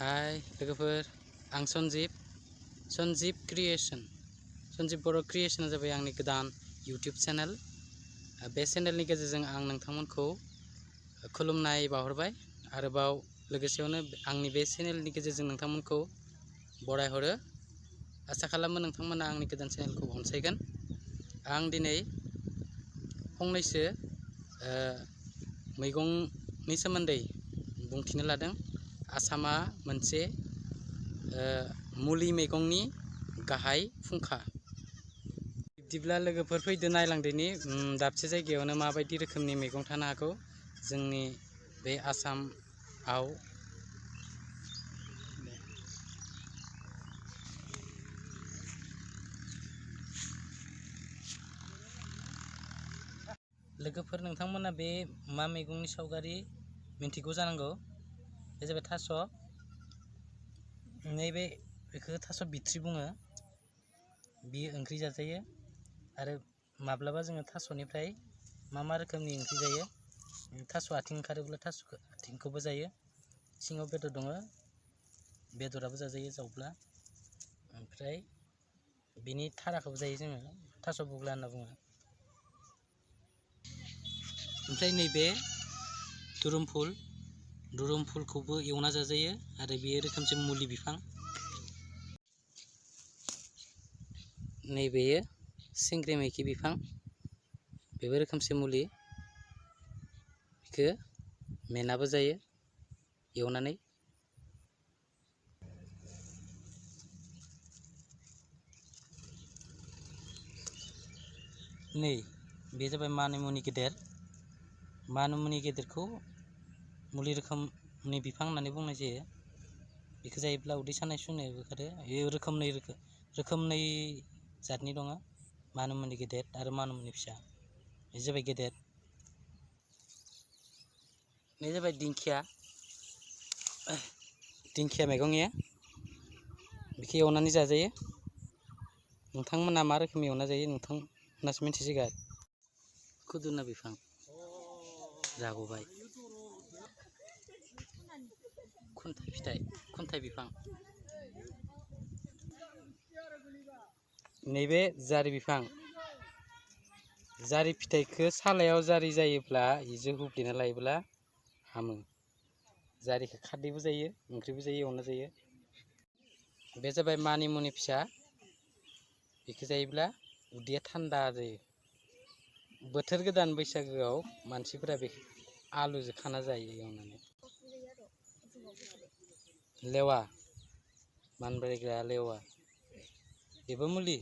हाय लोगोफोर, आं सन्जीब क्रिएशन। सन्जीब बर' क्रिएशना जाबाय आंनि गोदान यूट्यूब चेनेल। बे चेनेलनि गेजेरजों आं नोंथांमोनखौ खुलुमनाय बावहरबाय। आरोबाव लोगोसेयावनो आंनि बे चेनेलनि गेजेरजों नोंथांमोनखौ बरायहरो। आसा खालामो नोंथांमोना आंनि गोदान चेनेलखौ अनसायगोन। आं दिनै फंनैसो मैगंनि सोमोन्दै बुंथिनो लादों। आसामा मोनसे मुलि मैगंनि गाहाय फुंखा। बिब्दिब्ला लोगोफोर फैदो नायलांदोनि दाबसे जायगायावनो माबायदि रोखोमनि मैगं थानो हागौ जोंनि बे आसामाव। लोगोफोर, नोंथांमोना बे मा मैगंनि सावगारि मिन्थिगौ जानांगौ। बे जाबाय थास'। बेखौ थास' बिथ्रि बुङो। बियो ओंख्रि जाजायो। आरो माब्लाबा जोङो थास'निफ्राय मा रोखोमनि ओंख्रि जायो। थास' आथिं ओंखारोब्ला थास' आथिंखौबो जायो। सिङाव बेदर दङ, बेदराबो जाजायो जावब्ला। ओमफ्राय बिनि थाराखौबो जायो जोङो, थास' बुग्ला होनना बुङो। ओमफ्राय नैबे दुरुमफुलखौबो एवना जाजायो आरो बेयो रोखोमसे मुलि बिफां। नैबेयो सिंग्रि मैखि बिफां, बेबो रोखोमसे मुलि। बेखौ मेनाबो जायो एवनानै। नै बे जाबाय मानिमुनि गेदेर। मानिमुनि गेदेरखौ मुलि रोखोमनि बिफां होननानै बुंनाय जायो। बेखौ जायोब्ला उदै सानाय सुनायाबो खारो। बे रोखोमनै जातनि दङ, मानिमुनि गेदेर आरो मानिमुनि फिसा। बे जाबाय गेदेर। बे जाबाय दिंखिया मैगं। बेखौ एवनानै जाजायो। नोंथांमोना मा रोखोमनि एवना जायो नोंथांमोनासो मिन्थिसिगोन। खुदुना बिफां जागबाय। खुन्थाइ बिफां। नैबे जारि बिफां। जारि फिथाइखौ सालायाव जारि जायोब्ला इजों हुफ्लेना लायोब्ला हामो। जारिखौ खारदैबो जायो, ओंख्रिबो जायो, एवना जायो। बे जाबाय मानिमुनि फिसा। बेखौ जायोब्ला उदैया थान्दा जायो। बोथोर गोदान बैसागोआव मानसिफोरा बे आलुजों खाना जायो एवनानै। लेवा, मानबायग्रा लेवा, बेबो मुलि।